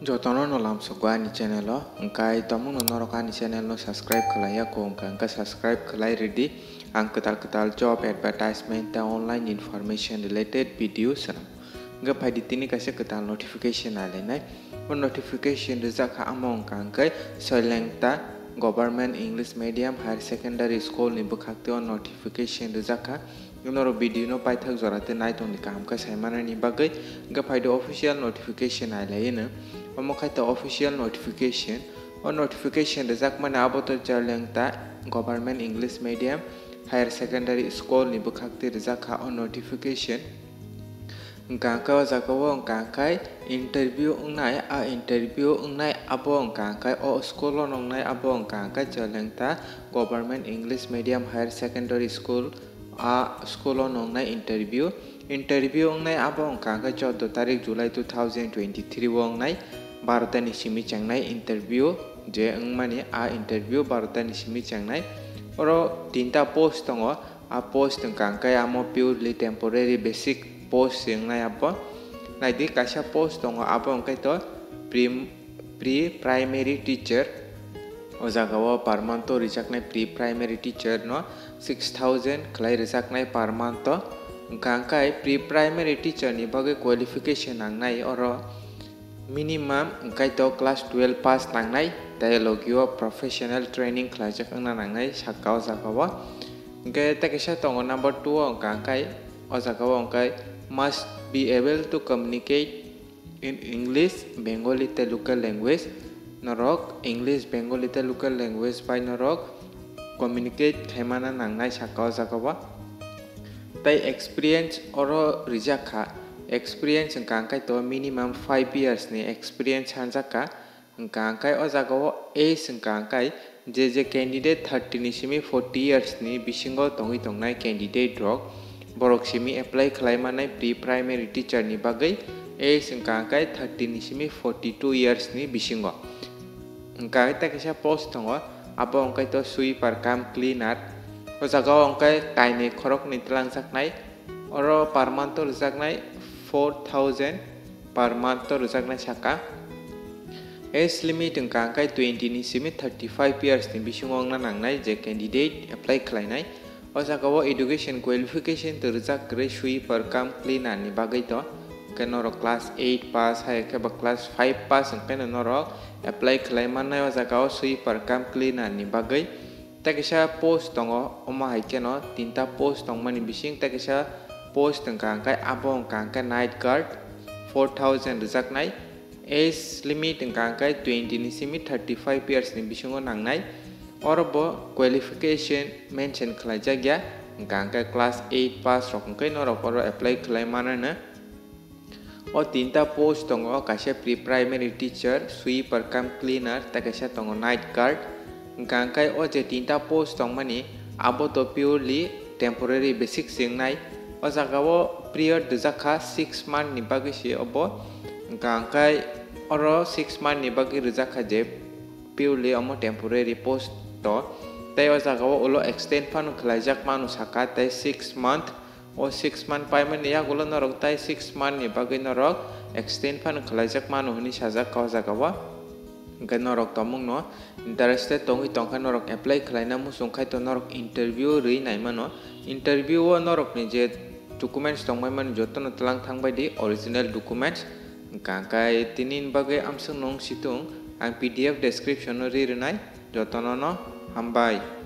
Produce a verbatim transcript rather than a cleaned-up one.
Jotono no lamsogo ani channel o, hwnkhe tomungno norok ani channel no subscribe khlai ya kho, hwnkhe, hwnkhe subscribe khlai rwdi. Ang kwtal kwtal job advertisement tei online information related video swnam. Hwnkhe phaidi tini kaisa kwtal notification nailainai. O notification rijak kha amo wngkha hwnkhe Soilengta Government English Medium Higher Secondary School ni bwkhak tei o notification rijak kha. Norok video no paithak jora tei naitongni kaham khe saimanani bagwi hwnkhe phaidi official notification nailaino. Omo khai to official notification. O notification rijakmani abo to Soilengta Government English Medium Higher Secondary School ni bwkhak tei rijak kha o notification. Hwnkha khe o jaga o hwnkha khe interview wngnai, a interview wngnai abo hwnkha khe o school o nongnai abo hwnkha khe Soilengta Government English Medium Higher Secondary School. A school o nongnai interview. Interview wngnai abo wngkha hwnkhe chordo tarik July two thousand twenty-three o wngnai, barota ni simi chengnai interview je wngmani a interview barota ni simi chengnai. Oro tinta post tongo, a post wngkha hwnkhe amo purely temporary basic post se wngnai abo. Naidi kaisa post tongo abo wngkhe to prim-, Pre-primary teacher, o jaga o per month o rijaknai pre-primary teacher no six thousand khlai rijaknai per month o. Hwnkha hwnkhe pre-primary teacher ni bagwi qualification nangnai oro minimum hwnkhe to class twelve pass nangnai tei logi o professional training khlaijak wngna nangnai saka o jaga o. Hwnkhe tei kaisa tongo number two o hwnkha hwnkhe o jaga o hwnkhe must be able to communicate in English, Bengali tei local language. Norok English, Bengali tei local language bai norok communicate khaimana nangnai saka o jaga o. Tei experience oro rijak kha. Experience hwnkha hwnkhe to minimum five years ni experience hanjak kha. Hwnkha hwnkhe o jaga o age hwnkha hwnkhe je je candidate thirty ni simi forty years ni bisingo tongwi tongnai candidate rok, borok simi apply khlai manai pre-primary teacher ni bagwi age hwnkha hwnkhe thirty ni simi forty two years ni bisingo. Hwnkha hwnkhe tei kaisa post tongo, abo hwnkhe to sweeper cum cleaner. O jaga o hwnkhe kainwi khoroknwi twlangjaknai, oro per month o rwjaknai four thousand per month o rwjaknai saka. Age limit hwnkha hwnkhe twenty ni simi thirty five years ni bisingo wngna nangnai je candidate apply khlainai. O jaga o education qualification to rijak kwrwi sweeper cum cleaner ni bagwi to. Hwnkhe norok class eight pass hai khe ba class five pass hwnkhe no norok apply khlai mannai o jaga o sweeper cum cleaner ni bagwi. Tei kaisa post tongo, omo hai kheno tinta post tongmani bising tei kaisa post hwnkha hwnkhe abo hwnkha hwnkhe night guard four thousand rwjaknai. Age limit hwnkha hwnkhe twenty ni simi thirty five years ni bisingo nangnai. Oro bo qualification mention khlaijak ya, hwnkha hwnkhe class eight pass rok hwnkhe norok oro apply khlai manano. O tinta post tongo, kaisa pre-primary teacher, sweeper cum cleaner, tei kaisa tongo night guard. Hwnkha hwnkhe o je tinta post tongmani, abo to purely temporary basic se wngnai. O jaga o period rijak kha six month ni bagwi se obo. Hwnkha hwnkhe oro six month ni bagwi rijak kha je purely omo temporary post to. Tei o jaga o ulo extend phano khlaijak mano saka, tei six month O six month paimani yagulo norok tai six month ni bagwi norok extend phano khlaijak mano hwnwi sajak kha o jaga o. Hwnkhe norok tomungno interested tongwi tongkha norok apply khlaina muchung khai to norok interview rwi naimano. Interview o norokni je documents tongmani jotono twlang thangbai di original documents. Hwnkhe tini ni bagwi amswk nung situng ang P D F description o ri rwnai jotono no hambai.